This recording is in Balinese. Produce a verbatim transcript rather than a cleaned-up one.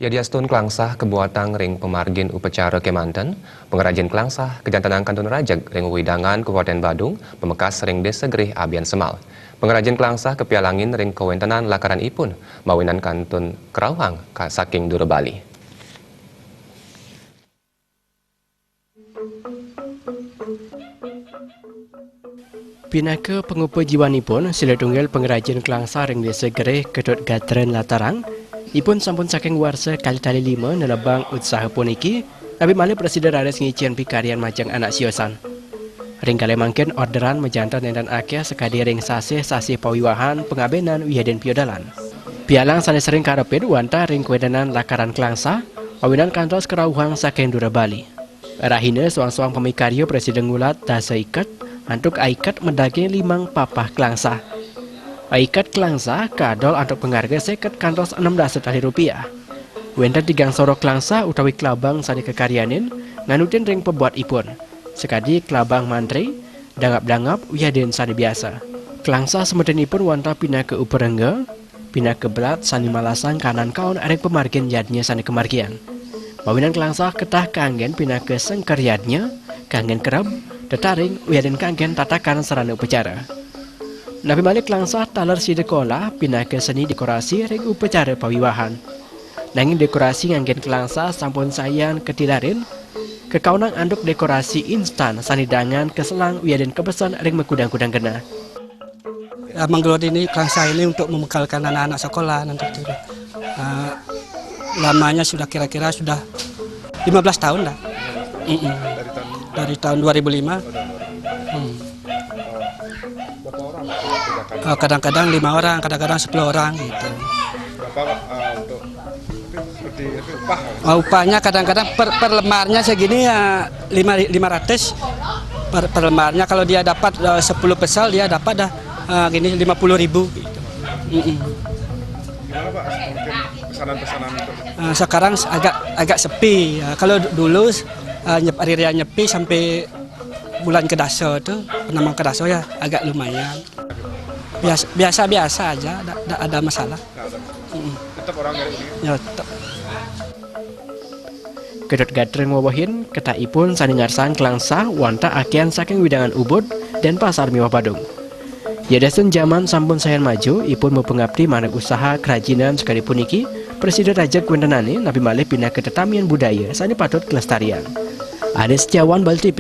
Yadiastun klangsah kabuatang ring pamargin upacara kemanten, pangrajin klangsah kajantenang kantun rajeg ring wewidangan Kabupaten Badung, pamekas ring Desa Gerih Abiansemal. Pangrajin klangsah kapialangin ring kawentenan lakaran ipun, mawinan kantun karauhang ka saking dura Bali. Pinaka pangupa jiwanipun, silih tunggil pangrajin klangsah ring Desa Gerih, Ketut Gatren Latarang, ipun sampun saking warsa kalih tali lima nelebang utsaha puniki, napi malih prasida raris ngicen pikaryan majeng anak siosan. Ring kalih mangkin orderan majanten nenten akeh sakadi ring sasih-sasih pawiwahan, pangabenan, wiadin piodalan. Pialang sane sering karepin wantah ring kawentenan lakaran klangsah, mawinan kantos karauhang saking dura Bali. Rahina soang-soang pamikarya prasida ngulat dasa iket antuk aiket madaging limang papah klangsah. Aiket klangsah kadol antuk pangarga seket kantos enam dasa tali rupiah. Wenten tigang soroh klangsah utawi klabang sane kakaryanin nganutin ring pabuat ipun, sakadi klabang mantri, dangap-dangap, wiadin sane biasa. Klangsah semeton ipun wantah pinaka uparengga, pinaka belat sane malasang kanan kaon ring pamargin yadnya sane kamargiang. Mawinan klangsah ketah kanggen pinaka sengker yadnya, kanggen kereb, tetaring, wiadin kanggen tatakan sarana upacara. Napi malih klangsah taler sida kolah pinaka seni dekorasi ring upacara pawiwahan. Nanging dekorasi nganggen klangsah sampun sayan katilarin, kakaonang antuk dekorasi instan sane dangan kaselang wiadin kabesen ring makudang-kudang genah. Ya, menggelar ini, klangsah ini untuk membekalkan anak-anak sekolah nanti itu. Eh, lamanya sudah kira-kira sudah lima belas tahun dah. Mm-mm. Dari tahun Dari tahun dua ribu lima. Hmm. Berapa orang kerjakan? Eh, kadang-kadang lima orang, kadang-kadang sepuluh orang gitu. Berapa, eh, untuk seperti, seperti upah? Eh, upahnya kadang-kadang per, per lembarnya segini ya lima, lima ratus per, per lembarnya. Kalau dia dapat, eh, sepuluh pesel, dia dapat dah, eh, gini, lima puluh ribu gitu. Mm-mm. Gimana, Pak? Mungkin pesanan-pesanan untuk Eh, sekarang agak, agak sepi. Ya, kalau dulu, eh, nyep-, hari raya Nyepi sampai bulan kedasa tu, purnama kedasa ya, agak lumayan. Biasa, biasa-biasa aja, tak ada masalah. Nggak ada masalah. Mm-mm. Tetap orang nyari ini. Ya, tetap. Ketut Gatren ngwewehin, ketahipun sane ngarsang klangsah wantah akehan saking wewidangan Ubud, Denpasar miwah Badung. Yadiastun jaman sampun sayan maju, ipun mapangapti manut usaha kerajinan sakadi puniki, prasida rajeg wentenane napi malih pinaka tetamian budaya sane patut kalestariang. Adi Setiawan, Bali T V.